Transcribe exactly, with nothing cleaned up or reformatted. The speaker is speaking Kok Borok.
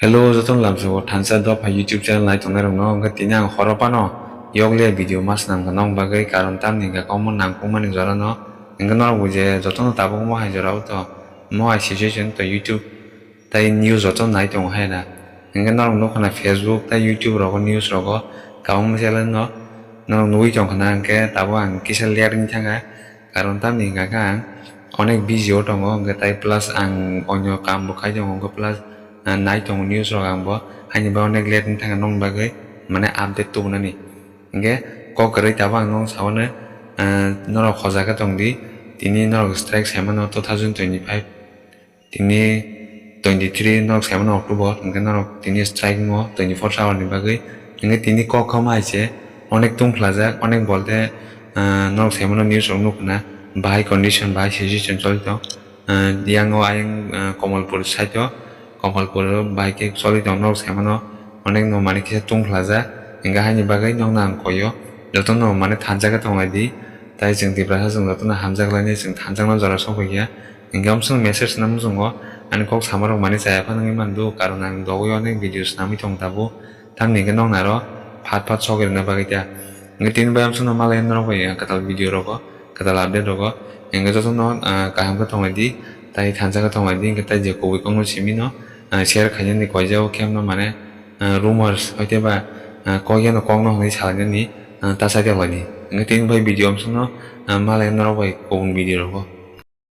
Hello, jotono lamsao thansa dopha YouTube channel nai tongnai rokno, hwnkhe tini ang horo phano yokle video ma swnam kha nong bagwi, karon tamni hwnkhe omo nangkukmani jorano, hwnkhe norok bo je jotono tabuk mohai jorao to, mohai situation to YouTube tai news joto nai tongo hai na, hwnkhe norok nukha na Facebook tai YouTube rogo news rogo kabangma channel no norok nugwi tongkha na, hwnkhe tabuk ang kisa late wngwi thangkha, karon tamni hwnkhe ang onek busy o tongo, hwnkhe tai plus ang onyo kam bo khai tongo, hwnkhe plus, ah, nai tongo news rok ang bo, haini bagwi onek late wng thangkha nokni bagwi, mane update tubunani. Hwnkhe kok kwrwi tabuk ang nokno sawano, ah, norok hoja khe tongdi, tini norok strike saimano two thousand twenty-five, tini twenty-three norok saimano October, hwnkhe norok tini strike wngo twenty-four hour ni bagwi, hwnkhe tini kok kha ma hai se onek tungphlajak, onek bolte, ah, norok saimano news rok nukna, bahai condition, bahai situation choli tong. Ah, yang o ayang, ah, Kamalpur side o, Kamalpur o bahai khe choli tong norok saimano, onek no mane kisa tungphlajak, hwnkhe haini bagwi nokno ang koi o, jotono mane thansa khe tonglai di, tai chwng Tiprasa chwng jotono hamjak lainai, chwng thanjakno jora sokphaikha, hwnkhe omsong message swnam muchungo, ani kok samarok mane chaya phano wngwi mandu, karon ang dogwi onek video swnamwi tong tabuk, tamni hwnkhe nokno aro phat phat sogwi rwna bagwi ta. Hwnkhe tini bai amsukno malai norok bai kwtal video rogo, kwtal update rogo. Hwnkhe jotono, ah, kaham khe tonglai di, tai thansa khe tonglai di, hwnkhe tai je kubui kokno simi no, ah, share khainani koijago khe no mane, ah, rumors hoite ba, ah, kok yano kokno hwnwi salainani, ah, ta saida laidi. Hwnkhe tini bai video amsukno, ah, malai norok bai kubun video rogo.